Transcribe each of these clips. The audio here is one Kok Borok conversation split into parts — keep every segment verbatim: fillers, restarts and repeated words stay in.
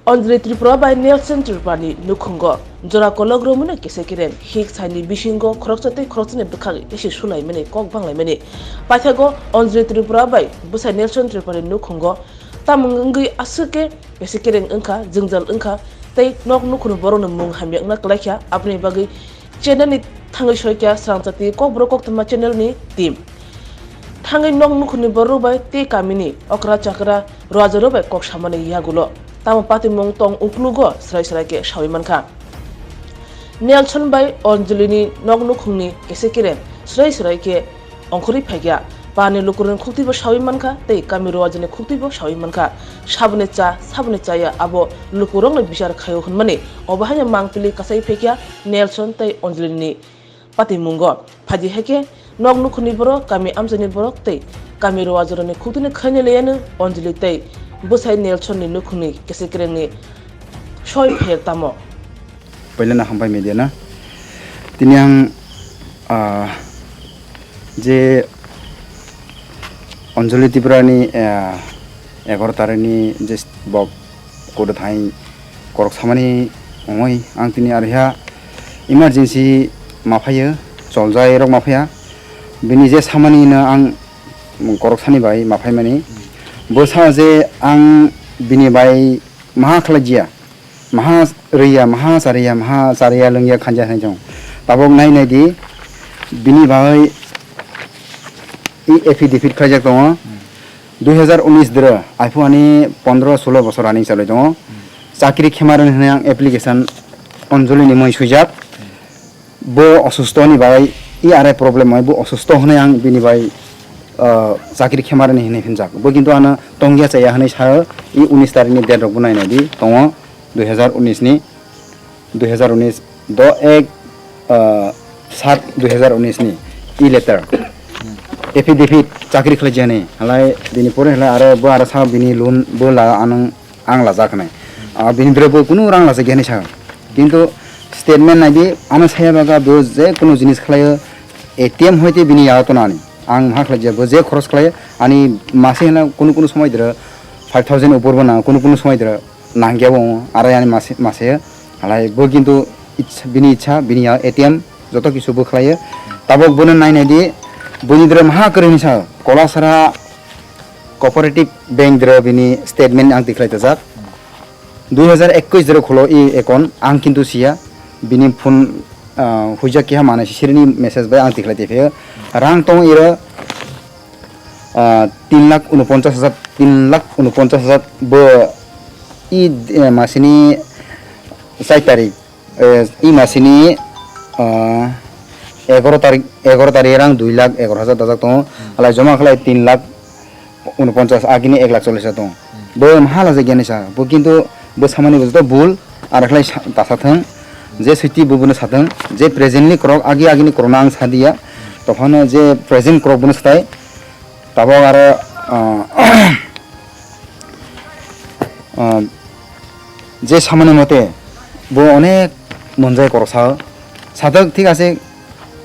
Anjali Tripura bai Nelson Tripurani nukhungo jora kolok romani kisa kereng hik saini bisingo khoroksa tei khoroksani bwkhak isi sulaimani kok banglaimani. Paithago Anjali Tripura bai bwsai Nelson Tripurani nukhungo tamung wngwi aswk khe kisa kereng wngkha, jwngjal wngkha tei nok nukhungni borokni mung hamya wngna kwlaikha, aboni bagwi channel ni thangwi soikha Srangchati Kokborok Koktwma channel ni team. Thangwi nok nukhungni borok bai tei kamini okra chakra ruajarok bai kok samani yagulo tamo patimung tong uklugo swrai swrai khe sawi mankha. Nelson bai Anjali ni nok nukhungni kisa kereng swrai swrai khe ongkhorwi phaikha. Pani lukurokni khuktibo sawi mankha tei kami ruajani khuktibo sawi mankha. Saboni cha, saboni chaya abo lukurokno bichar khaio hwnmani obo haino mangpili kasai phaikha Nelson tei Anjali ni patimungo. Phaidi hai khe nok nukhungni borok, kami amchaini borok tei kami ruajarokni khuktini khaini leyano Anjali tei bwsai Nelson ni nukhungni kisa kerengni soi phayag tamo. Pailano hambai media no. Tini ang, ah, je Anjali Tripurani, ah, egaroh tarikni je bok kodo thai korok samani ongoi ang tini ariha emergency ma phaio, choljai rok ma phaiya. Bini je samani no ang korok sani bai ma phaimani. Bo sa je ang bini bai maha khlai jia. Maha riya, maha chariya, maha chariya lwngya khanja hinwi chong. Tabok nai nai di, bini bagwi i affidavit khlaijak tongo. Dui hazar unis dro, aiphu ani pondro sulo bosor running chalai tongo. Chakri khema rwni hinwi ang application Anjali ni mui swijak. Bo osusto ni bai, i arai problem bai, bo osusto hinwi ang bini bai, ah, chakri khema rwni hinwi phinjak. Bo kintu ano tongya chaya hinwi sao, i unis tarikni date rok bo nai nai di, tongo dui hazar unis ni, dui hazar unis, do ek, ah, sat dui hazar unis ni e-letter, affidavit, chakri khlai jani, halai bini pore halai aro bo aro sao bini loan bo la anung ang lajak hinwi. Ah, bini bwrwi bo kunu rang lajak ya hinwi sao. Kintu statement nai di, ano saya baga bo je kunu jinis khlaio, A T M hoite bini yago tonani. Ang ha khlai je bo je khoros khlaio, ani mase hwnna kunu kunu somoi dwro five thousand upor bo nang, kunu kunu somoi dwro nangya bo wngo, aro ani mase, mase halai bo kintu ich-, bini ichha, bini ya A T M joto kisu bo khlaio. Tabok bono nai nai di, boni dwro maha kwrwi hinwi sao, Kolasara Cooperative Bank dwro bini statement ang tikhlai tojak. Dui hazar ekwis dwro khulo i account, ang kintu siya, bini phone, ah, huijak keha manai sisiri ni message bai ang tikhlai tongphaio. Rang tongo iro, ah, tin lakh unoponchas hajar, tin lakh unoponchas hajar bo i, eh, masini char tarik, eh, i masini, ah, egaroh tarik, egaroh tarik rang dui lakh egaroh hajar dajak tongo. Halai joma khlai tin lakh unoponchas, agini ek lakh chollis hajar tongo. Bo maha lajak yani sa, bo kintu bo samani bo joto bul, ar khlai sa-, ta sathwng, je switi bo bono sathwng, je presently korok, agi agini korokno ang sadiya, tophano je present korok bono satai, tabok aro, ah, ah, je samani mote bo onek monjai korok sao, sathwk thik ase,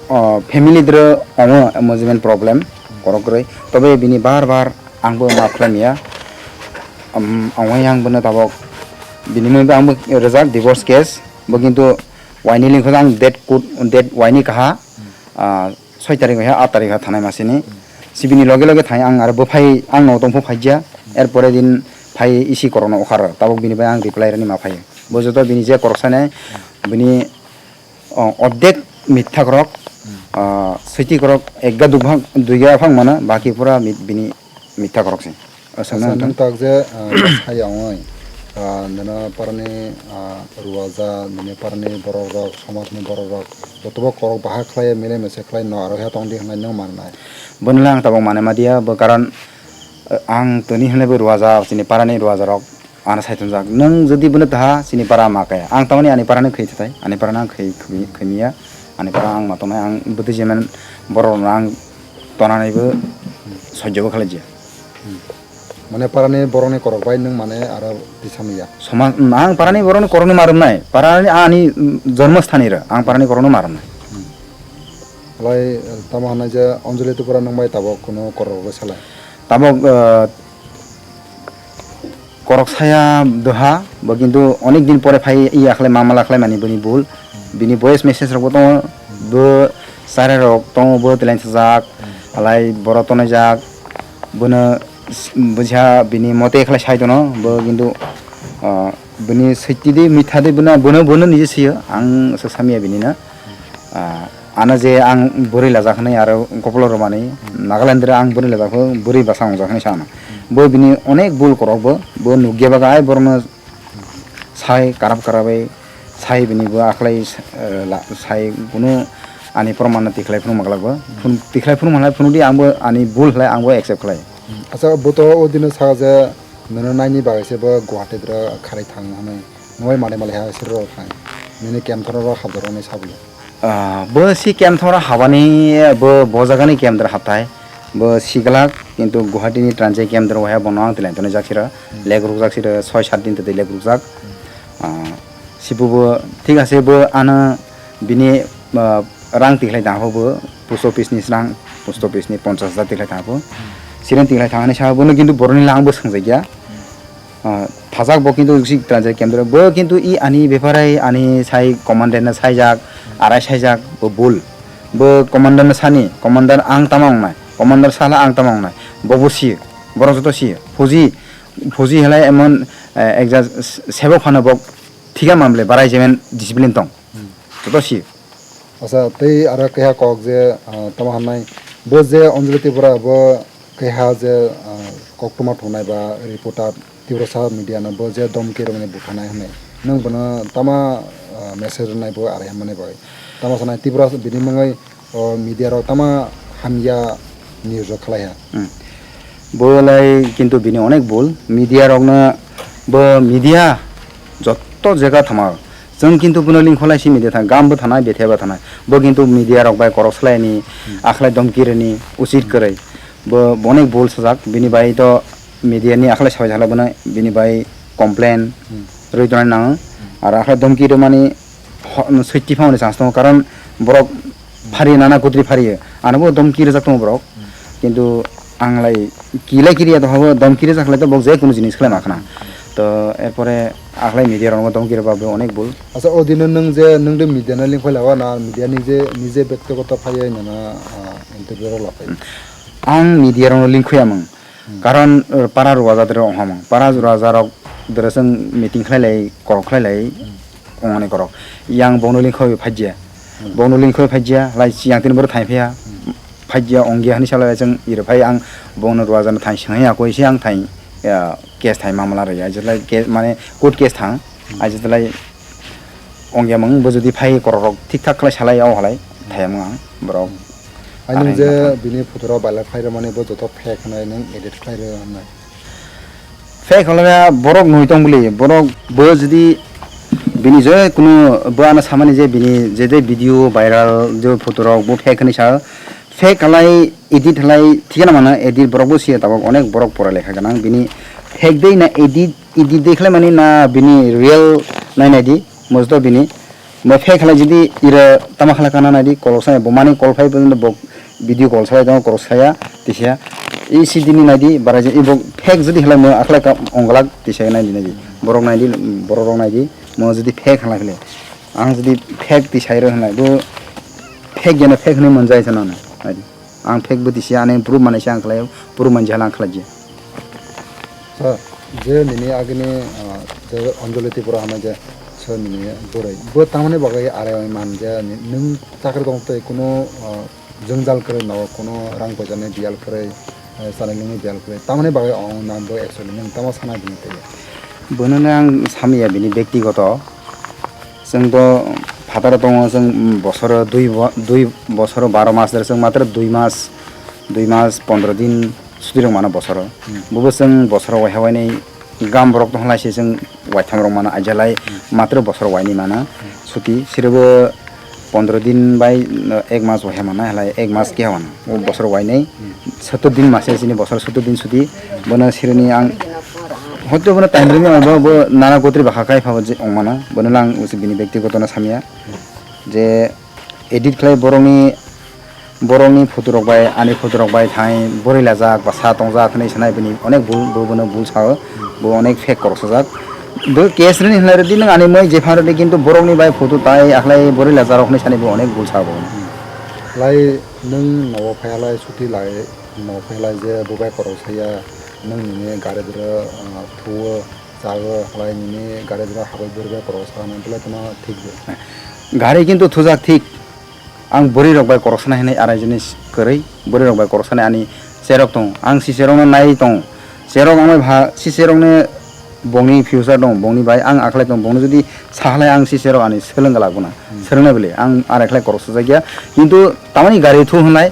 o, family dwro omo management problem korok kwrwi, tobe bini bar bar angbo maaf khlai maya. Am, ang wngwi ang bono tabok bini mui bo angbo rwjak divorce case, bo kintu waini link ang date court, date waini kaha, ah, soi tarik hai, aat tarik hai thanai masini. Sibini loge loge thai ang aro bo phai, ang no tongphu phaijya, er pore din phai isi korokno okhar, tabok bini bai ang reply rwni ma phai. Bo joto bini je korok sanai, bini o, ordek mitha korok, ah, switi korok ekga dukphang, duiga phang mano, baki pura mit-, bini mitha korok se. Aswk Acha, nang nwng tak je, ah, saya ongoi, ah, nini parani, ah, ruaja, nini parani borok rok, somaj ni borok rok, jotobo korok bahai khlai, mile mese khlai no aro he tong di hwnwi nwng mannai. Bono le ang tabok mane ma dia, bo karon, ah, ang tini hwnle bo ruaja, chini parani ruaja rok, ano sai thwngjak. Nwng jodi bono taha chini para ma kaya. Ang tamani ani parano khwi thai, ani parano ang khwi, khwi, khwi miya. Ani para ang ma tongnai, ang bwtwi jemen borok rokno ang tonanaibo sojjobo khlai ya. Mane parani borokni korok bai nwng mane aro tisa miya. Soma-, ang parani borokni korokno ma rwnai. Parani ani, mm, jormo sthani ro. Ang parani korokno ma rwnai. Lai tamo hwnai je Anjali Tripura nwng bai tabok kuno korok rok salai. Tabok, eh, Korok saya doha, bo kintu onek din pore phai iya khlai mamala khlai mani bini bul. Bini voice message rok bo tongo, bo chara rok tongo, bo teleng sajak, halai boro tonajak, bono s-, bwsa bini mote khlai sai tono, bo kintu, ah, bini switti di mitha di bono, bono, bono nije siyo, ang sa samya bini na. Ah, ano je ang bwrwi lajak hwnwi aro kopolo rwmani, Nagaland o ang bwrwi lajak hwnwi bwrwi bwsa wngjak hwnwi sa ano. Bo bini onek bul korok bo, bo nukya bagwi ai borokno sai karap karap bai sai bini bo aklai, eh, la-, sai kunu ani proman no tikhlai phunuk maglak bo. Phun-, tikhlai phunuk malai phunuk di ang bo ani bul khlai ang bo accept khlai. Acha bo to o dino sa je nono naini bagwi se bo Guwahati dra kharai thang hwnwi. Nwng bai mali mali ha sir rok thang. Nini kem thoro rok habjak rok ni sabuli. Ah, bo si kem thoro habani bo, bo jagani kem dra hatai. Bo siglak kintu Guwahati ni transit kem dra wahya bono ang tilai toni jak sira. Lek ruk jak sira soi sat din tei lek ruk jak. Ah, sibu bo thik ase bo ano bini, ah, rang tikhlai tang bo post office ni rang, post office ni ponchas hajar tikhlai tang bo. Siren tikhlai thang ani sa bono kintu boroni lang bo swngjak ya. Ah, thajak bo kintu si transit kem dra. Bo kintu i ani bepare ani sai commander no saijak, arai saijak, bo bul. Bo commander no sani, commander ang tama wngnai, commander sala ang tama wngnai. Bo bo si, borok joto si. Fuji, fuji halai emon, eh, ekja s-, sebok phano bo thika mamle barai jemen discipline tong. Joto si. Acha, tei aro keha kok je, ah, tamo hwnai, bo je Anjali Tripura bo keha je, ah, koktwma thungnai ba reporter Tiprasa media no bo je domki rwmani buthanai hwnwi, nwng bono tama, ah, message rwnai bo arai hwnmani bagwi? Tamo sanai Tripura bini mungwi o media rok tama hamya news rok khlai ha? Hmm. Bo lai kintu bini onek bul. Media rokno bo media jotto jaga thama. Chwng kintu bono lingkholai si media thang, gam bo thanai, bethe bo thanai. Bo kintu media rok bai korok salaini, akhlai domki rwni, usit kwrwi. Bo, bo onek bul sajak, bini bai to media ni akhlai sabai sakhlai bono bini bai complain rwi tonai nango. Aro akhlai domki rwmani ho-, switti phangni chance tongo, karon borok phari nana kutri phariyo, ano bo domki rwjak tongo borok, kintu ang lai kilai kiriya to habo domki rwjak lai to bok je kunu jinis khlai ma khna. To erpore akhlai media rok domki rwba bo onek bul. Acha, o dino nwng je, nwng de media no link phai lawa na, media ni je, nije bektigoto phaiya nana, ah, interview rok la phai? Ang media rok no link khoya mung. Karon, eh, para ruaja dere onghamung. Para ruaja rok dere chwng meeting khlai lai, korok khlai lai, ongmani korok. Yang bongno lingkhoi phajya. Bongno lingkhoi phajya, lai yang tini boro thai phaiya. Phajya ongya hani salai chwng ire phai ang bongno ruaja no thai swngai ya koi se ang thai, ya, case thai mamla rwya. Jelai case mane court case thang. Aje jelai ongya mung bo jodi phai korok rok thik thak khlai salai o halai thai mung ang borok. Ani je bini photo rok viral khlai rwmani bo joto fake hwnwi nwng edit khlai rw hwnwi. Fake hwnle borok nui tong bwli, borok bo jodi bini je kunu bo ano samani je bini je je video viral je photo rok bo fake hwnwi sa, fake halai edit halai thikana mano edit borok bo siya tabok onek borok pora lekha ganang bini fake dei na edit, edit dei khlai mani na bini real nai nai di. Mosto bini, mo fake khlai jodi ira tama khlai kana nai di, kolok sai bo mani call phai bo, bo video call sai tongo, kolok saya, tisa. I si dini nai di, bara je, i bo fake jodi khlai mo akhlai ka onglak, tisa nai di, nai di. Borok nai di, borok rok nai di, mo jodi fake khlai khle. Ang jodi fake tisa iro khlai, bo fake gana fake hwnwi manjai sa nang nai di. Ang fake bo tisi ani proof manai se ang khlai, proof manja lang khlai je. Sir, je nini agini, ah, je Anjali Tripura hwnwi je sir nini bwrwi, bo tamoni bagwi arai oi man je ni-, nwng chakri tong tei kuno, ah, jwngjal kwrwi nogo, kuno rang poisa ni biyal kwrwi, eh, chanai nungni biyal kwrwi, tamoni bagwi ong nang bo actually nwng tamo sana bini tei? Bono le ang samya bini bektigoto. Chwng to phataro tongo, chwng bosoro dui bo-, dui bosoro baro mas dere, chwng matro dui mas, dui mas pondro din suti rok mano bosoro. Bobo chwng bosoro waisa wainwi gam borok tong lai se chwng waitham rok mano, aija lai matro bosoro wainwi mano suti. Sirbo pondro din bai ek mas waisa mano, halai ek mas keha mano. O bosoro wainwi sottor din mase chini bosoro sottor din suti. Bono sironi ang hoito bono time rwngya bo, bo nana kotri bwkha kai pha bo je ongmano. Bono lang usi bini bektigoto no samya je edit khlai borokni Borokni photo rok bai, ani photo rok bai thai bwrwi lajak ba sa tongjak hwnwi sanai bini onek bul, bo bono bul sao, bo onek fake korok sajak. Bo case rini hwnlai rwdi nwng ani moi jephang rwdi, kintu borokni bai photo tai akhlai bwrwi lajak rok hwnwi sani bo onek bul sao bo. Lai nwng nogo phaiya lai suti lai, nogo phaiya lai je bo bai korok saya, nwng nini gari dwra, ah, thuo, chago, lai nini gari dwra habwi bwrwi bai korok sa nang belai kheno thik je. Gari kintu thujak thik. Ang bwrwi rok bai korok sanai hinwi arai jani kwrwi, bwrwi rok bai korok sanai ani cherok tong, ang si cherok no nai tong, cherok ang bai bha si cherok ne bongni future tong, bongni bai ang akhlai tong, bongni jodi sahalai ang si cherok ani swlwng galak bwna, swrwngnai bwle ang arai khlai korok sajak ya, kintu tamani gari thu hwnai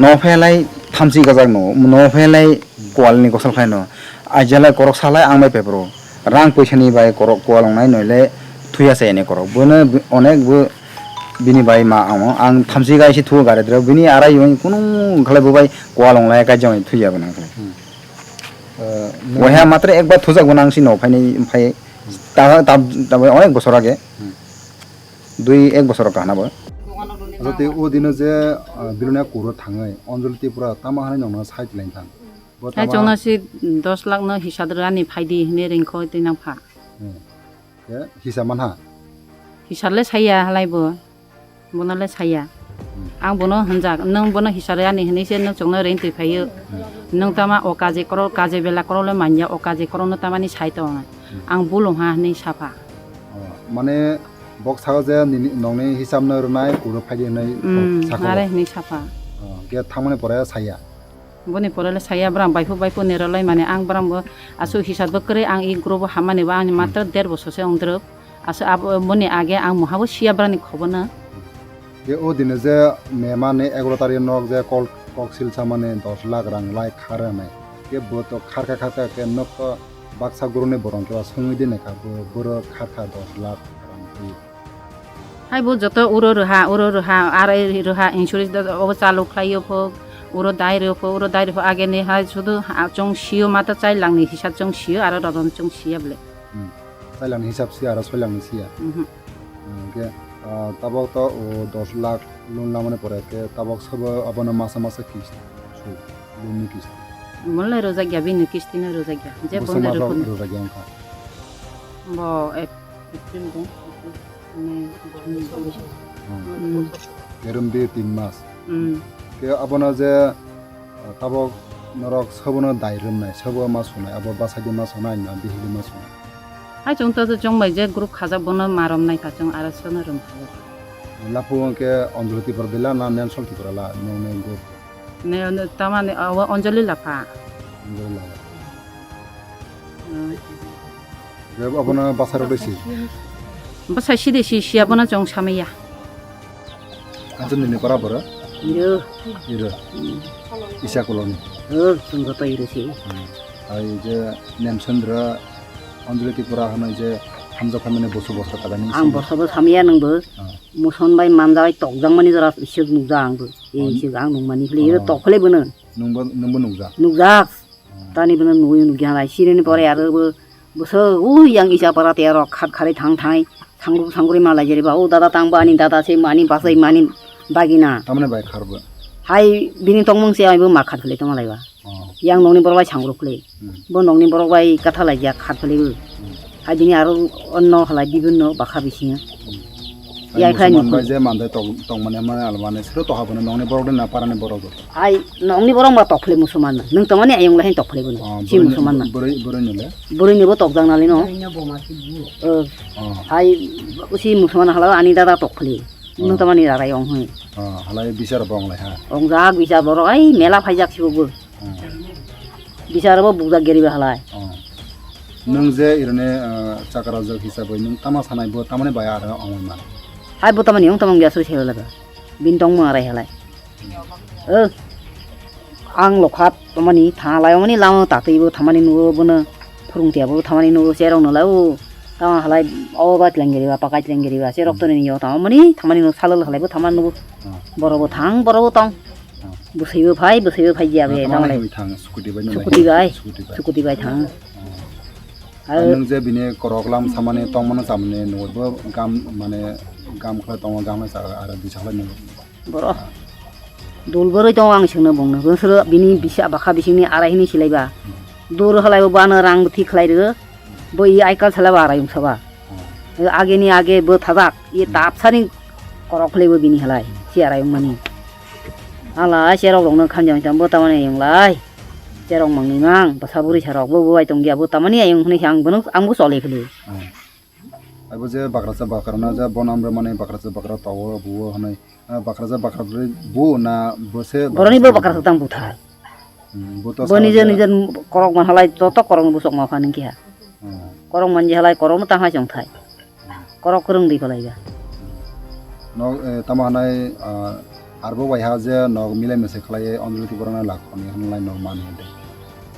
no phailai thamchi gajak no, no phailai kwal ni gosal khlai no, aijala korok salai ang bai pepro. Rang poisa ni bai korok kualongnai noile thuya se ene korok. Bono bi-, onek bo bini bai ma amo. Ang thamchi gai se thuo gari dro. Bini arai yong kunu khlai bo bai kualonglai kai jong thuya bo nang khlai. Hmm. Eh, nang Waiha matre ekbar thujak bo nang si no phaini phai ta, ta, ta, onek bosor age. Hmm. Dui ek bosor kahna bo. Aro te o dino je, ah, Bilonia kuro thangai Anjali Tripura tama hanai nongna side line thang. Bo Hai tama chwngno si dos lakh no hisab rwani phaidi hinwi ringkho twi nang pha. Hmm. Ye, hisab manha? Hisab le saya halai bo. Bono le saya. Hmm. Ang bono hwnjak, "Nwng bono hisab rwani hinwi se nwng chwngno ring twi phaio. Hmm. Nwng tama o kaje koro, kaje bela koro le manya, o kaje koro no tamani sai tong." Hmm. Ang bulu ha hinwi sapha. Oh, mane bok sao je nini, nongni hisab no rwnai kuro phaidi hinwi Hmm, sakho. Are hinwi sapha. Oh, ge thangmani pore saya. Boni pore le saya, brang baiphu baiphu nerolai mane ang brang bo aswk hisab bo kwrwi, ang i group o hammani bo ang Hmm. matro der bosor se wng drwp. Aswk abo boni age ang muha bo siya brani khobo no. Ye o dino je mema ni egaro tarikh nok je kol, kok silsa mane dos lakh rang lai khar rwnai. Ye bo to kharkha kharkha khe nok to baksa guruni borong khe swngwi di naikha bo, borok kharkha dos lakh rang twi. Hai bo joto uro rwha, uro rwha, arai rwha, insurance da, obo chalu khlaio pho, uro dai rw pho, uro dai rw pho, ageni hai sudu ha, chwng sio mata chai langni hisab chwng sio, aro rodon chwng sia bwle. Hmm. Chai langni hisab sia, aro soi langni sia. Mhm. Hmm, hwnkhe, ah, tabok to o dos lakh loan lamani pore khe tabok sabo abono masa masa kisti su, loan ni kisti. Molai rojak ya, bini kisti no rojak ya. Je Busa bonde masa rw pho. Rojak ya wngkha. Bo Ep-, April de, April, May, June, July. Hmm. Hmm. Erom de tin mas. Hmm. Ke abono je, uh, tabok norok sobono dai rwmnai, sobo ma sunai, abo bwsai de ma sunai, na bihik de ma sunai. Hai chwng to chwng bai je group khajak bono ma romnai kha chwng aro sono rwm kha. Laphuo ke Anjali Tripura de la na Nelson Tripura la nong ne group. Ne, ne, tamani, awa Anjali lapha. Anjali lapha. Hmm. Ge abono bwsai rok de si. Bwsai si de si, si abono chwng samaya. Anjali ni para boro? Iro. Iro. Hmm. Isa koloni. Oh, chwng joto iro si. Hmm. Ai je Nemchandra Anjali Tripura hwnwi je hamjak phaimani boso boso kadani Ang si. Boso bo samaya nang bo. Ah. Muson bai manja bai tokjak mani jora isuk nukjak ang bo. Ei Oh. Isuk ang nukmani phli, iro Oh. Tok phli bono. Nungbo, nungbo nukjak? Nukjak. Hmm. Tani bono nugwi nukya lai. Sireni pore aro bo, bwswk ui yang isa para te aro khat kharwi thang thang, sangru sangru ma lai jeri ba. O dada tang ba ani dada se mani basai mani bagina. Tamni bai khar bo? Hai bini tongmung se ai bo ma khat khlai tong lai ba. Oh. Yang nokni borok bai sangru khlai. Hmm. Bo nokni borok bai katha lai jak khat khlai bo. Hmm. Hai bini aro onno halai bibinno bakha bisingo. Hmm. Yang Ai khai musulman nukho. Bai je mandai tong, tongmani mane almani sero to habone nokni borok de na parani borok do. Ai nokni borok ba tokphli musulman na. Nwng tongmani ayung lai tokphli bono. Oh, si boroni, musulman na. Boroi, boroni le? Boroni bo tokjak nalai no. Boroni bo ma si bu. Oh. Oh. Hai usi musulman hala ani dada tokphli. Oh. Nwng tongmani dada yong hoi. Oh, halai bisar bong lai ha. Ongjak bisar borok ai mela phaijak si bo. Hmm. Bisar bo bukjak geri ba halai. Oh. Nwng je irone, ah, chakra jok hisab bai nwng tama sanai bo tamani bai aro ongoi man. Hai bo tamani ong tamang biya soi selo laga. Bin tong mo arai halai. Eh. Ang lokhat tamani tha lai mani lama tatwi bo tamani nugo bono phurung tiya bo tamani nugo cherong no lai o. Tama halai o ba tleng geri ba pakai tleng geri ba cherok Hmm. Toni yo tamani tamani no salal halai bo tamani nugo. Hmm. Boro bo thang boro bo tong. Hmm. Bwsaibo phai, bwsaibo phai ya be, Tamani tamo lai. Hwnwi thang, scooty bai no Scooty lai. Bai. Scooty bai. Scooty bai thang. Hmm. Ar Ar nwng je bini korok lam samani tongmano chamani nungbo gam, mane gam khlai tongo, gam khlai cha, aro bisa khlai nung. Boro. Dul boroi tongo ang sengno bongno. Bwswro bini bisa bakha bisingni arai hini silaiba. Dur halaibo bano rang bwthwi khlai rw. Bo i aikal salaiba arai wng saba. Ageni age bo thajak. I tapsani korok khlaibo bini halai. Si arai wngmani. Hala cherok rokno khamjang jang bo tamani ayung lai. Cherok mangni mang bwsa bwrwi sarok bo bo bai tongya bo tamani ayung hwnwi ang bono ang bo choli khwlwi. Abo je bakrasa bakrana je bon amre mane bakrasa bakra tawo buo hwnwi, ah, bakrasa bakra bwrwi buo na bwse Boroni bo bakrasa tang buthar. Hmm, bo to Bo nijer nijer korok man halai joto korok busok ma phani kiha. Hmm. Korok man je halai korok no tang hai chong thai. Korok kwrwng di kolai ga. Nok, eh, tamo hanai, ah, arbo bai ha je nok milai mese khlai Anjali Tripura na lak phani hwnlai nok mani de.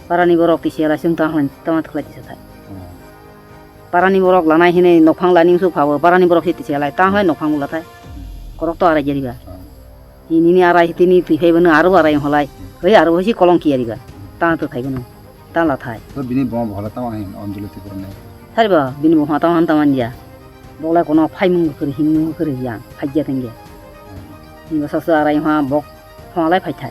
Parani borok tisi halai sung tang halai tama khlai tisa thai. Hmm. Parani borok lanai hinwi nokphang lani wngsu phabo, parani borok se tisi halai, tang halai nokphang bula thai. Korok to arai jariba. Ah. Hinini arai, tini twi phai bono aro arai wng halai. Hoi aro hoi si kolong kiya riba. Tang to thai bono. Tang la thai. To bini boma bohala tang hin Anjali Tripura ne. Thai ba, bini boma tang han tang anja. Boklai kono phai mung khur, him mung khur yang, phai ja tang ja. Hmm. Ni basa sa arai ha bok, phang lai phai thai.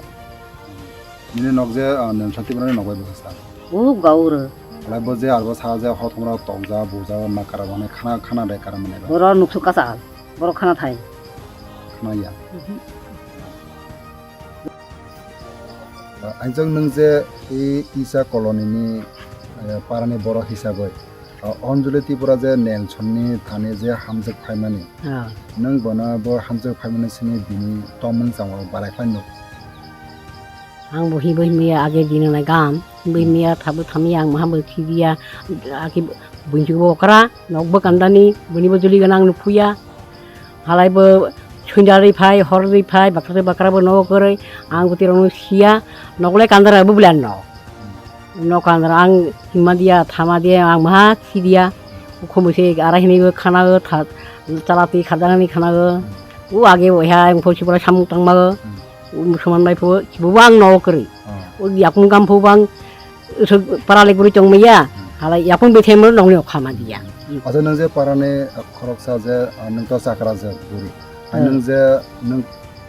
Nini nok je, ah, Nelson Tripura ni nok bai bwkha sa. Bo gaur. Alai bo je arbo sa je hot homra tok ja, bo ja, ma kara bane khana, khana de kara mane ba. Boro nuksu kasa al. Boro khana thai. Khana ya. Mhm. Ah, aijak nung je i Isa colony ni, eh, para ni borok hisabai. Ah, Anjali Tripura je Nelson ni thani je hamjak phaimani. Ah. Nwng bono bo hamjak phaimani simi bini tongmung chamo barai khlai nuk. Ang bo hibo himya age dino na gam, hibo himya thabo thamya ang maha bo khibiya, aki bunju bo okra, nok bo kandani, buni bo juli ganang nukhuya. Halai bo sundari phai, hordi phai, bakra bakra bo nok okra, ang bo tirong siya, nok le kandara bo bulan nok. Nok kandar ang himma diya, thama diya, ang maha si diya. Khumui se ara hinui bo khana o tha, chala twi khajang ni khana o. U age bo ha ang phosi pora samung tang ma o. U musulman bai pho, bo ang no kwrwi. O yakung kam pho bang, so para le kwrwi tong maya. Hala yakung bethe mo nong ni khama diya. Acha nang je para ni khoroksa je, ah, nang to chakra je buri. Hai nang je nang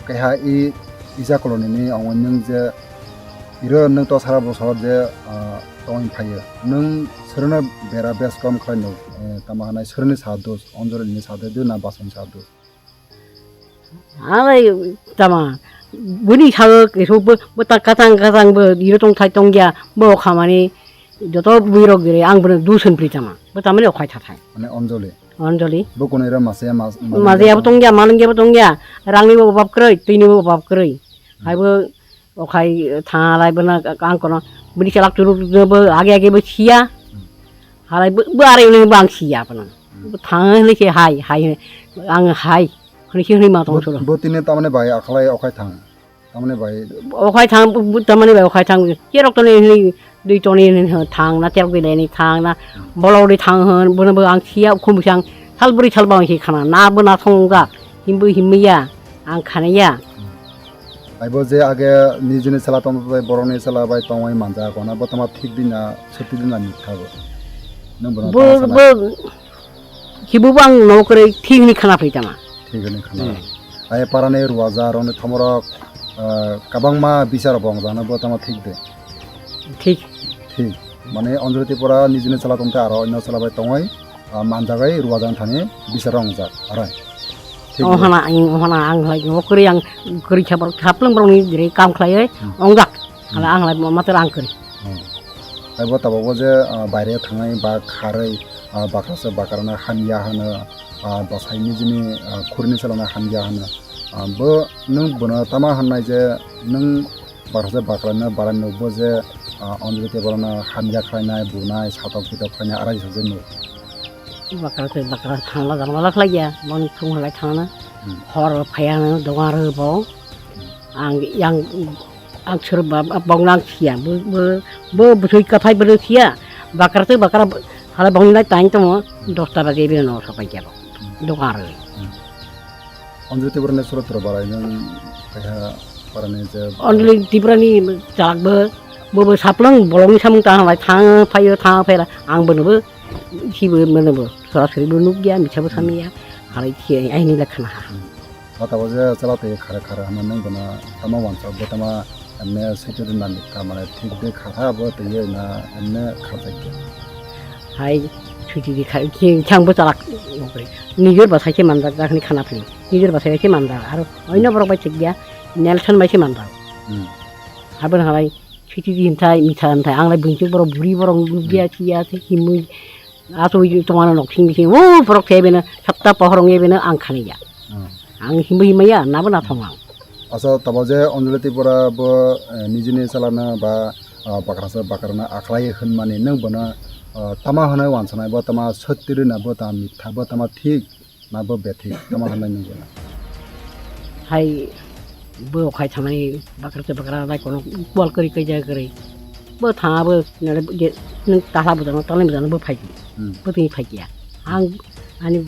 keha i isa koloni ni ang nang je Iro nwng to sara bosor je, ah, tongwi phaio. Nwng sorono bera bes kom khlai nuk, eh, tamo hanai sorono sa dos, Anjali ni sa dos, na Basoni sa dos. Alai tama, buni sao keso bo, bo ta katang katang bo, iro tong thai tong ya, bo khamani joto bui rok dire, ang bono dusun pri tama. Bo tamani okhai tha thai. Mane Anjali. Anjali. Bo kono iro mase mas-, Maje abo tong ya, manung ya bo tong ya. Rangni bo obab kroi, twini bo obab kroi. Hai bo Okhai thanglai bono ang kono bini chalak churuk bo age age bo siya. Halai bo, bo are ule bo ang siya bono. Bo thang hwnwi se hai, hai hwnwi, ang hai hwnwi se hwnwi ma tong solo. Bo tini tamani bai akhlai okhai thang. Tamani bai. Okhai thang, bo tamani bai okhai thang. Cherok toni hwnwi dui toni hwnwi thang na cherok dui leni thang na bolok dui thang hwn bono bo ang siya khum bisang sal bwrwi sal bang se khana na bo na thong ga himbo himya ang khana ya. Aibo je age nijini sela tongthotai borokni sela bai tongwi manjak, ono bo tamo thik di na, sotthi di na, mitha bo? Nwng bono Bo, tamo sana? Bo, kibu bo ang no kwrwi thik hwnwi khana phai tama. Thik hwnwi khana. Hmm. Ai parani ruwaja rokni thomorok, ah, kabangma bichar bo wngjano bo tamo thik de? Thik. Thik. Mane Anjali Tripura nijini sela tongthai aro onno sela bai tongwi, ah, manjagwi ruwajang thani bisaro wngjak, arai. Thik. Ohana ang, ohana ang hai, o kwrwi ang kwrwi kha borok, haplwng borokni gre kam khlaiwi Hmm. wngjak. Hmm. Hala ang lai matar ang kwrwi. Hmm. Taibo tabukbo je, ah, baire thangnai ba kharwi, ah, bakrasa bakrana hamya hwno, ah, bwsai nijini, ah, khurni salano hamya hwno. Ah, bo nwng bono tama hwnnai je nwng Bakrasa bakrano bara nukbo je, ah, Anjali tei borokno hamya khlainai, bunai, satok pitok khlainai, arai se nuk. Bakra tei bakra thangla jangla khlaiya, boni thung halai thangna. Hmm. Hor phaiya no dogan rw bo. Hmm. Ang yang, ang sir ba, bong nang siya, bo, bo, bo bwswi kathai bwrwi siya. Bakra tei bakra halai bong nai tang tongo, Hmm. dosta baje bini no sapai ya bo. Hmm. Dogan rw. Hmm. Anjali Tripura ni sura tura barai nang kaiha para ni je Anjali Tripura ni chalak bo, bo, bo saplwng bolong ni samung ta halai thang phaio, thang phaila ang bono bo, si bo, bono bo, sorasori bo nukya, misa bo samya, halai si aini lekha na ha. Hmm. Ata bo je chwla twi khare khare hwnwi nwng bono tamo wansa bo tamo emne swichwrwng nang kha mane thik de kha kha bo twi na emne kha jai khe. Hai swichwrwng kha khe khe ang bo chalak nijor bwsai khe manjak jak hwnwi khana phili nijor bwsai bai khe manjak aro oino borok bai thik ya Nelson bai khe manjak. Hmm. Abo no halai swichwrwng hwnthai mitha hwnthai ang lai bwrwi borok buri borok nukya hmm. Thiya thik himwi. Asugwi tongmano nok simi simi, o borok khe beno satta pohor wngya beno ang khanaiya. Hmm. Ang himbo himaya, nabo nathong ang. Asa tabo je Anjali Tripura bo, eh, nijini chalana ba, ah, bakrasa bakrana akhlai hwnmani nwng bono, ah, tama hwnwi wansanai bo tama sotti rwna bo tama mitha bo tama thik. Na bo bethik tamo hwnwi nung gana. Hai bo khai thamani bakra te bakra dai kono bol kari kai ja kari. Bo thanga bo nare je nung tahla bo jano talai bo jano bo phai. Hmm. Bo tini phai ya. Ang ani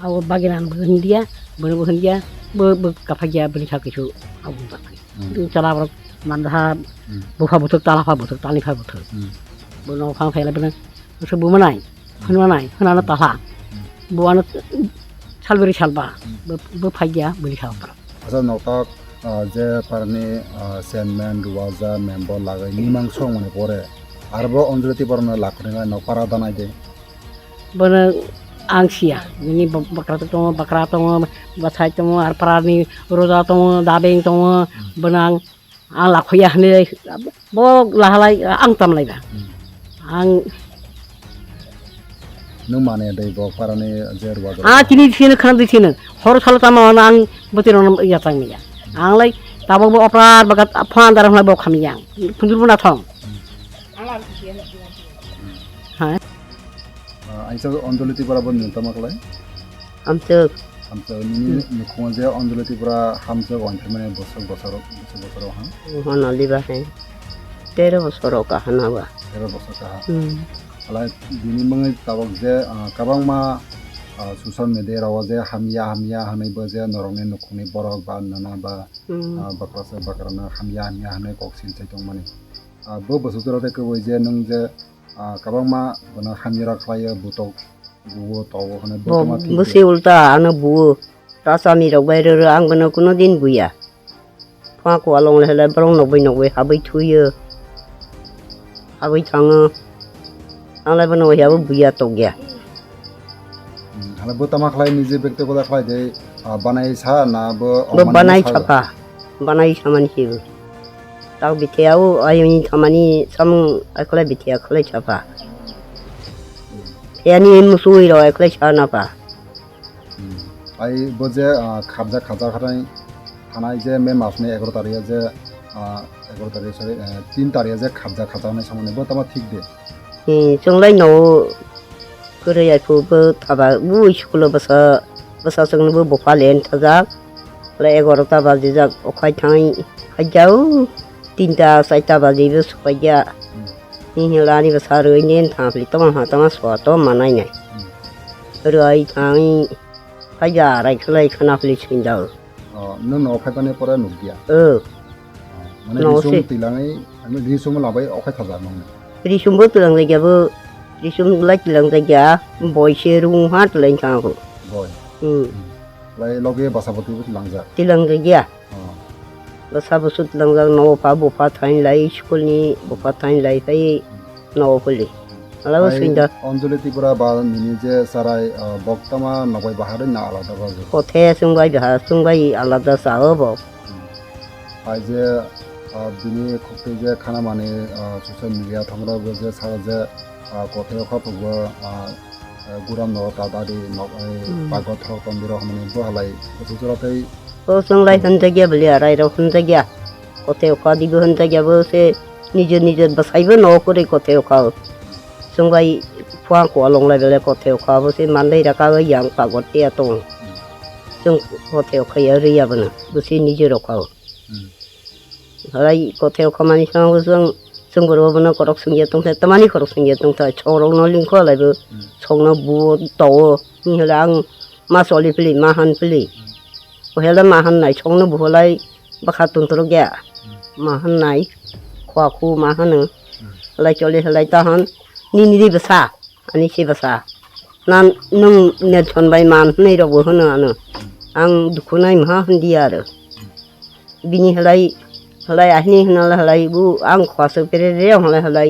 abo bagina ang bo hindia, bo bo hindia, bo bo kaphai ya bo ni thak kisu abo ba. Hmm. Chala borok mandaha hmm. Bupha buthuk talapha buthuk talipha buthuk. Hmm. Bo no phang phai la bena. Bumanai. Hwnmanai, hwnano talha. Bo ano salbri salba, bo, bo phaiya, bini salba. Asa noktak, ah, je parni, ah, chairman, ruwaja, member lagai nimang song mani pore. Arbo Anjali Tripura no lakhni lai nok para danai de. Bono ang siya, bini bak-, bakra tongo, bakra tongo, bwsai tongo, ar parani roja tongo, dabeng tongo, bono ang Ang lakhoya hwnwi bo lahalai ang tamlaiba. Hmm. Ang Nung mane dei bo parani je ruwa jora. Ah, tini thino khana dei thino. Hor salo tamo ang bwtwi rong ya tang ya. Ang lai tabok bo oprar bagat phone dar hwnwi bo khami yang. Phundur bo na thong. Hmm. Ha? Ah, aisa Anjali Tripura bo nini tamo khlai? Amchwk. Amchwk, nini nukhungo je Anjali Tripura hamjwk wngkhe mani bosor bosor, bosor bosor o ha? Hwnaliba hai. Tero bosor o kaha naba. Tero bosor kaha. Hmm. Alai bini mungwi tabok je, ah, kabangma, ah, social media rao je hamya hamya hwnwi bo je norokni nukhungni borok ba nana ba, hmm, ah, bakrasa bakrana hamya hamya hwnwi kok sil chai tongmani. Ah, bo bosor jora tei kwbwi je nung je, ah, kabangma bono hamya rok khlaio, butok buo, togo hwnwi bo tongma thik bwswi ulta ano buo. Ta chami rok bai rw rw ang bono kuno din buya. Phua kualong le hwlai borok nokbai nokbai habwi thuio. Habwi thango. Ang lai bono abo buya tokya. Hmm, hala bo tama khlai nije bekte koda khlai de, ah, banai sa na bo bo omani banai sa? Sapa. Banai samani sibo. Tak bithiya o ayoni thamani samung akhlai bithiya akhlai chapa. Yani musui ro akhlai chana pa. Hmm. Ai bo je, ah, khabjak khabjak khatai thanai je May masni egaroh tarikhe je, ah, egaroh tarikh, sorry, eh, tin tarikhe je khabjak khabjak nai samani bo tama thik de. Hmm, chwnglai no kwrwi ai phu bo thaba bo school o bwsa, bwsa chwngno bo bupha len thajak. Le egaroh ta bajijak okhai thangwi khaijao tinta charta baji bo sokhaija. Hmm. Ni hela ani bwsa rwi nen thangphli tongma ha tongma soa tongma nainai. Hmm. Rwi thangwi khaija arai khlai khwnaphli sinjao. Oh, nwng no phaibani pore nukya? Oh. Oh, mane no risum se. Tilangwi, ani risum labai okhai thajak nung. Risum bo tilang jagya bo, risum lai tilang jagya, boi se rung ha tilang thang ko. Boi. Hmm. Hmm. Lai loge basa bwtwi bo tilang jak. Tilang jagya. Oh. Basa bwswt tilang jak, no pha bupha thain lai, school ni bupha thain lai phai. Hmm. Nogo puli. Alabo Hai swinda. Anjali Tripura ba nini je sarai, ah, bok tama nokbai bahar na alada ba je? Kothe chwngbai bahar chwngbai alada sao bo. Hmm. Hai je, ah, bini khukti je khana mani, ah, social media thongra bo je sara je, ah, kothe o khapuk bo, ah, ah, guram no ta dadi nok, eh, Hmm. Pago thok ton biro hwnwi bo halai kuchuk jora tei O chwng lai hwnjakya bwlai arai rok hwnjakya. Kothe okha dibo hwnjakya bo se nijo nijo bwsaibo no kwrwi kothe okha o. Chwng bai phua kualong lai belai kothe okha bo se manlai raka o yang pagor tiya tong. Chwng kothe okha ya rwi abono bo se nijo rokha o. Hmm. Halai kothe okha mani song bo chwng, chwng borok bono korok swngya tongthai, tamani korok swngya tongthai, chok rok no lingkho lai bo, Hmm. Chok no buo towo. Ni hwlai ang ma choli phili, ma han phili. Hmm. Ohela ma han nai, chok no buho lai bwkha tongthorok ya. Hmm. Ma han nai, khwa khu ma hano. Hmm. Halai choli halai ta han, nini ri bwsa. Ani se bwsa. Na nwng Nelson bai man hwnwi rokbo hwno ano. Ang dukhu nai maha hwn di aro. Bini halai, halai ahini hwnla halai bu ang khwaswk perere ang halai halai.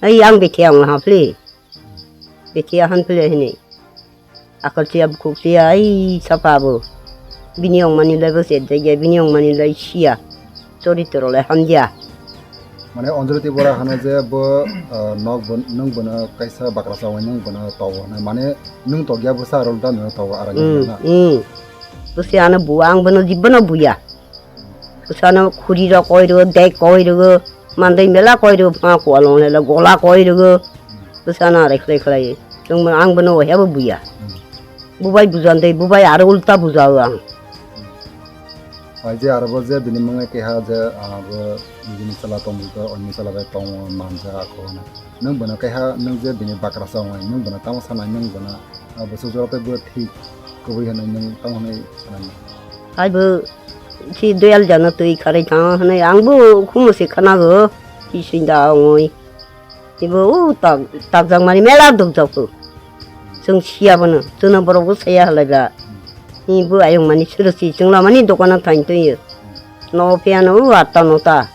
Ai ang bethe ang laha phli. Bethe ahan phli hini. Akalchiya bukhukchiya ai sapa bo. Bini ongmani lai bo sedda ya, bini ongmani lai siya. Chori toro lai hamya. Mane Anjali Tripura hano je bo, ah, nok bo, nwng bono kaisa bakrasa wngnai nwng bono togo hwnwi. Mane nwng tokya bwsa aro ulta nwng togo aro Hmm, na. Hmm. Bwsano bu ang bono jibbono buya. Bwsano khuri rok koi rwgo, dek koi rwgo, mandai mela koi rwgo, phanga kualong lela gola koi rwgo. Bwsano arai khlai khlai. Nwng bono ang bono ohya bo buya. Hmm. Bubai bujan dei, bubai aro ulta bujao ang. Pai je aro bo je bini mwngai keha je, ah, bo nini chwla tongmung khe, onyo chwla bai tongo, manja ako hwnwi. Nwng bono keha, nwng je bini bakrasa wngnai, nwng bono tamo sanai, nwng bono, ah, bwswk jora tei bo thik kwbwi hwnwi nwng tamo hwnwi sanai? Hai bo si doyal jano twi kharwi thango hwnwi ang bo khumu se khnago, si sinda ongoi. Ibo o tak, takjak mani mela dukjak phu. Chwng siya bono, chwngno borok bo saya halai ba. Ibo ayung mani suru si chwng lamani dokano thain twi. No phiya no o atta nota.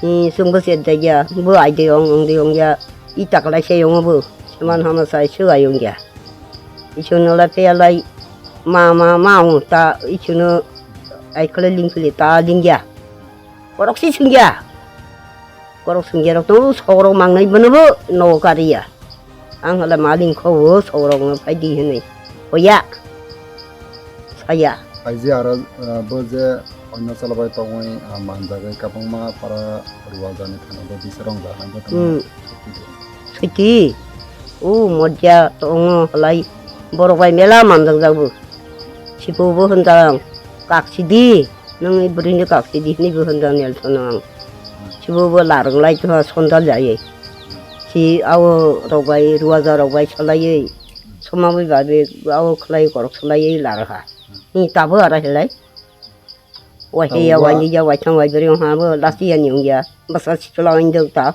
Chwng bo se dai ya, bo ai de ong, ong de ong ya. I tak lai se ong bo. Seman hama sai su ayung ya. I chwng no lai phiya lai ma, ma, ma ong ta, i chwng no ai khle ling phili ta ling ya. Borok si sungya. Borok sungya rok tongo, sok rok mangnai bono bo nogo kariya. Ang hala maling kho o sok rok no phai di hinwi. Hoya. Saya. Aiji aro, ah, bo je onno chwla bai tongwi, ah, manjagwi kwbangma para ruwajani thani bo bisa rong jana bo tongma Hmm. sukti de. Siti, o modya tongo halai borok bai mela manjak jago. Sibo bo hwnjak ang, "Kaksidi, nwng bwrwini kaksidi," hinwi bo hwnjak Nelson ang. Sibo bo larwk lai tongha sondal jaiwi. Si ao rok bai, ruwaja rok bai salaiwi, soma bai bai ao khlai korok salaiwi larwkha. Ni tabo ara hilai. Wai Tabo hiya, wai ba- niya, wai thang, wai bwrwi wngkha bo lasi ya ni wngya. Bwsa sikla wngdok ta.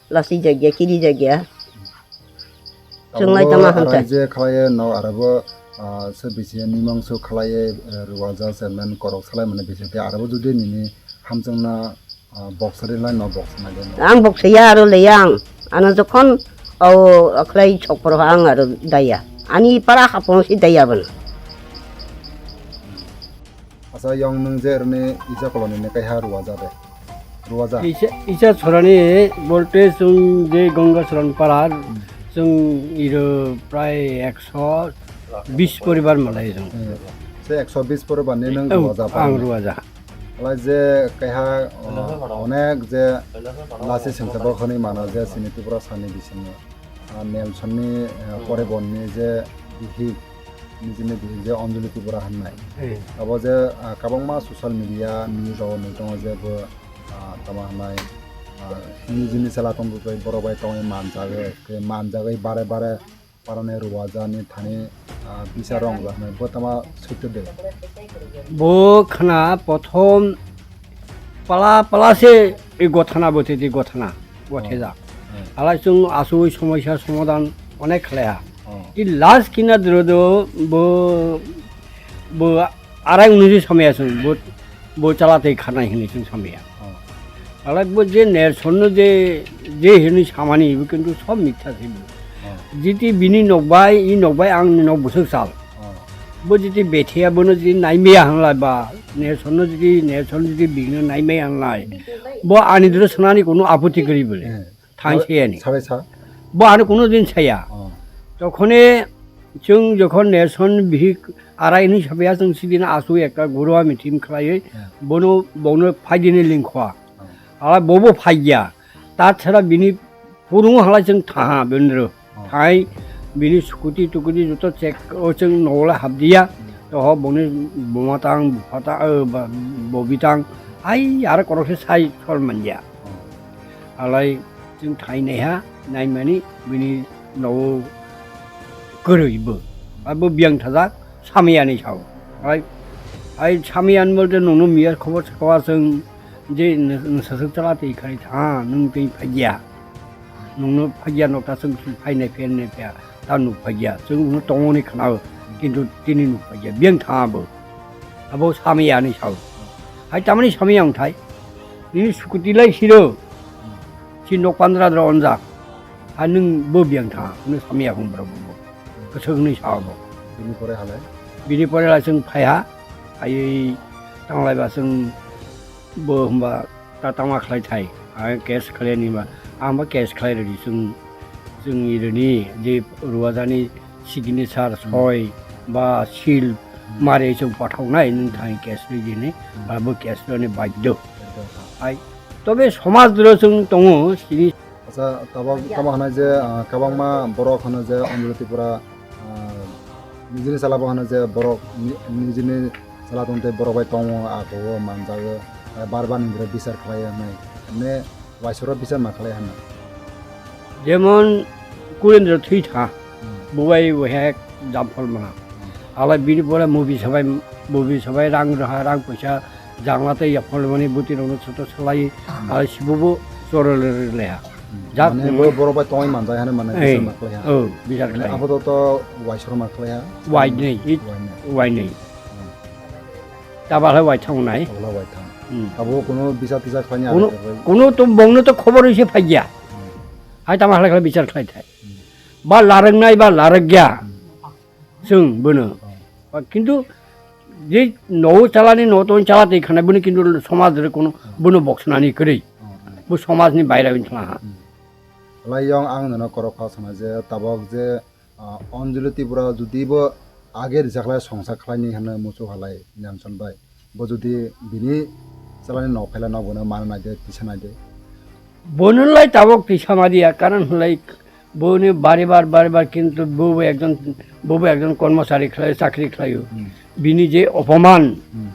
Lasi jagya, kiri jagya. Chwng lai tamo hwnsa. Aro je khlaiye no aro bo, ah, se bisi nimang su khlaiye, eh, ruwaja chairman korok salai mani bisi te aro bo jodi nini hamchwngna, ah, box ri lai no box na de no. Ang box ya aro le yang. Ano jokhon o khlai chokpor ang aro daya. Ani para hapong si daya ban. Asa yong nung je rwni ija koloni ne kaiha ruwaja de. Ruwaja. Isa, isa chorani bolte chwng je Ganga Charan para, Hmm. chwng iro prai ekso bis poribar malai chwng. Hmm. Se ekso bis poribar ni nung Oh, ruwaja ang para. Ruwaja. Alai je kaiha, uh, onek je lasi sengsa bo khani mana je sini Tripura sani bisingo. Ah, Nelson ni, ah, Hmm. Porebon ni je bihik, nijini bihik je Anjali Tripura hwnnai. Hmm. Abo je, ah, kwbangma social media news o nui tongo je bo, ah, tamo hwnai, ah, nijini chwla tongwi borok bai tongwi manjagwi, tei manjagwi bare bare parani ruwaja ni thani, ah, bisa rong jaknai bo tamo switu de. Bo khna prothom pala pala se ei gothana bo tei gothana. Bo Oh. thejak. Hmm. Alai chwng asugwi somoisa somadan onek khlaiha. Oh. I last kina dro do bo, bo arai unusi samaya chwng bo, bo chala tei khanai hinwi chwng samaya. Oh. Alai bo je Nelson no je, je hinwi samani bo kintu sob mitha se bo. Oh. Jiti bini nokbai, i nokbai ang ni nok bwswk sal. Oh. Bo jiti bethiya bono jiti naimaya hanglai ba, Nelson no jiti, Nelson jiti bini naimaya hanglai. Bo ani dro sanani kono aputi kwrwi bole. Hmm. Thangsiyani. Sabai sa. Bo ano kuno din saya. Oh. Tokhone chwng jokhon Nelson bihik arai hinwi sapya chwng sidin asugwi ekta gurwa meeting khlaiwi Hmm. bono, bono phaidini lingkha. Hmm. Ala bobo phaiya. Ta chara bini purungo halai chwng thaha bendro. Oh. Thai bini scooty tukuti joto check o chwng nogole hapdiya. Hmm. Toho boni buma tang, bupha tang, eh, ba-, bobi tang. Ai, aro korokse sai sol manya. Oh. Alai chwng thai naiha, naimani bini nogo kwrwi bo. Abo biyang thajak, samiyani sao. Ai, ai samiyani bolte nungno miya khobor sakha chwng je n-, n-, saswk chala twi khai tha, nung twi phaiya. Nungno phaiya nokta chwng phai nai pher nai pher, ta nuk phaiya. Chwng no tongoni khna. Kintu tini nukphaikha, biyang thangabo. Abo samya hinwi sao. Hai tamani samya wngthai. Nini scooty lai siro. Si nok pandra dra onjak. Hai nwng bo biyang thang, nwng samya hwn borok bo. Kwchwk hinwi sao bo. Bini pore halai? Bini pore lai chwng phaiha. Hai tanglaiba chwng bo hwnba ta tama khlai thai. Ang case khlai ni ba. Ang ba case khlai rwdi chwng, chwngni rwni je ruwajani signature soi ba seal mare chwng pathoknai nwng thang case rwdi ni. Ba bo case rwni baddo. Ai, tobe somaj doro chwng tongo, sini. Acha, tabok, tabok hwnwi je, ah, kwbangma borok hwnwi je, Anjali Tripura, ah, nijini chwla bo hwnwi je, borok ni-, nijini chwla tongtwi borok bai tongo, ago o manjago, ah, bar bar ni bichar khlai hwnwi. Hwnwi waisoro bichar ma khlai hwnwi. Jemon, Kulendra thwi tha. Hmm. Bubai wahek jampol mana. Hmm. Alai bini pore movie sabai, movie sabai rang raha, rang poisa jangla tei yaphol mani buti rokno soto salai, hmm, alai sibubu chorole leha. Hmm. Jak mane mo-, bo borok bai tongwi manjai hane mane ei, bichar ma khlai ha. Oh, bichar mane khlai. Abo to to waisoro ma khlai ha. Wai nei, it wai nei. Wai nei. Hmm. Tabala wai thang nai. Tabala wai thang. Hmm. Abo kuno bichar tichar khlai ni. Kuno, aro kuno to bongno to khobor ise phai ya. Hmm. Hai tama khlai khlai bichar khlai thai. Hmm. Ba larang nai ba larang ya. Hmm. Chwng bono. Oh. Ba kintu je no chalani no ton chala tei khana bono kintu somaj re kono, oh, bono boksnani kwrwi. Oh, oh. Bo somajni baira wng thang ha. Hmm. Lai yong ang nono korok kha sana je tabok je, ah, Anjali Tripura judi bo age rijak lai songsa khlai ni hwnwi muchuk halai Nelson bai. Bo judi bini chalani no phaila no bono mana nai de, tisa nai de. Bono lai tabok tisa ma diya, karon hwnlai boni bari bar, bari bar, kintu bo bo ekjon, bo bo ekjon kormochari khlai, chakri khlaio. Hmm. Bini je opoman, hmm,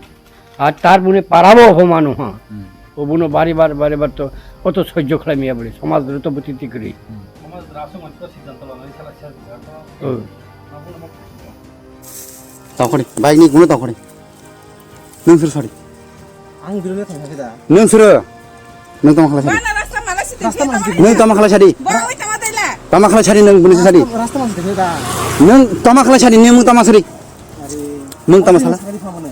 ar tar boni parabo opoman oha. Hmm. Obono bari bar, bari bar to koto sojjo khlai miya bole, somaj doro to buti tikri. Hmm. Somaj doro aswk mansi to siddhanto lanani sala sala. Oh. Tongkhori, bike ni guno tongkhori. Nwng sir sari? Ang biro le thangkha da. Nwng sir? Nwng tama khala sari? Bana rasta mala si rasta mala si. Nwng tama khala sari? Bo oi tama taila. Tama khala sari nwng bini sari? Rasta mala si da. Nwng tama khala sari, nwng tama sari? Are. Nwng tama sala? Sari phamane.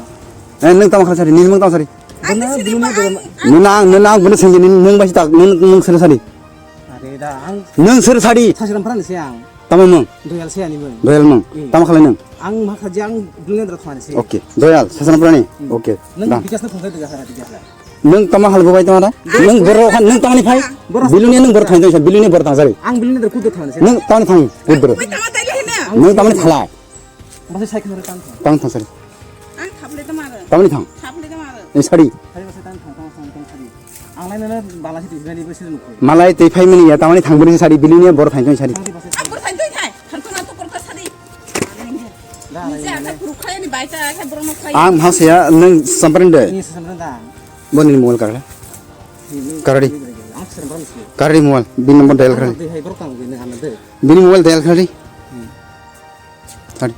Eh, nwng tama khala sari, nwng tama sari? Ang bini siri ma ang. Nwng ang, nwng ang bini sari, nwng basi tak, nwng, nwng sir sari? Are da, ang nwng sir sari? Sasiram pran se ang. Tamo mung? Doyal se ani mung. Doyal mung. Hmm. Tamo khalai nung? Ang ma khaji ang Dulendra thani se. Okay. Doyal, sasana purani? Hmm. Okay. Nung done. Bikas na phone khaidi jasara, bikas na. Nung tamo hal bubai tamo da? Nung boro khan, nung tamani phai? Boro. Biluni nung boro thang, biluni boro thang sari. Ang biluni der kudu thani se. Nung tamani thang, kudu. Oi, tama taile hina. Nung tamani thala. Basi sai khana tang thang. Tang thang sari. Ang thaple tama. Tamani thang. Thaple tama. Ni sari. Sari basi tang thang, tang thang, tang sari. Ang lai nana bala si tijani basi nukho. Malai tei phai mani ya, tamani thang bini sari, biluni boro thang thang sari. Ang boro thang thang thang. Thang thang na to korta sari. Nise asa kuru khaya ni baita kha boro no khaya. Ang hasa ya nung sampren de. Ni sampren da. Boni mobile karla. Karadi. Ang sampren si. Karadi mobile, bin number dial karadi. Hai boro tang ni ana de. Bini mobile dial karadi. Hmm. Sari.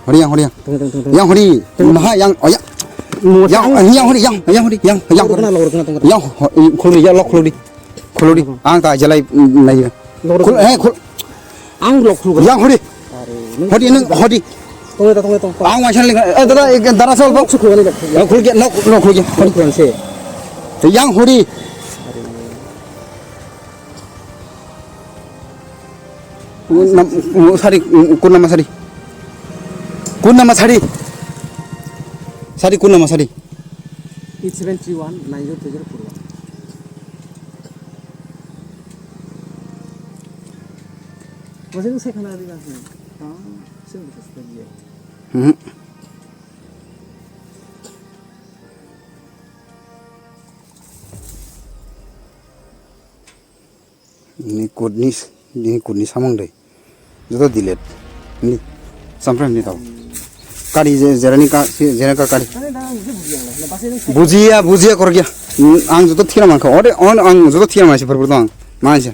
Hori yang, hori yang. Tunggu, tunggu, tunggu, tunggu. Yang hori. Tunggu. Maha yang, oh ya. Yang, yang hori, yang, yang hori, yang, yang. Tunggu, tunggu, tunggu, tunggu. Yang ho-, khulri, ya lok khulri. Khulri. Tunggu. Ang ta jalai, mm, nai. Lok khul, eh, khul. Ang lok khul. Yang hori. Are, nung hori, nung hori. Tunggu, tunggu, tunggu, tunggu. Ang waisa ling, eh, dada, eh, dada sol bok. Lok khul, lok khul. Lok khul, lok khul. Hori. Lok khul se. Yang hori. Are. Nam-, sari, kun nama sari? Kun nama sari? Sari, kun nama sari? Eight seven three one nine zero three zero four one. Masih saya kenal dengan sini. Ah, saya bisa setuju. Hmm. Ni kut ni, ni kut ni samung dai. Joto delete. Ni samprai ni tau. Kari je, jerani ka, si, jerani ka kari. Bujiya, bujiya kor gya. Ang joto thira mangkha. Ode, on, ang joto thira mangsi, pur pur tong. Mangsi.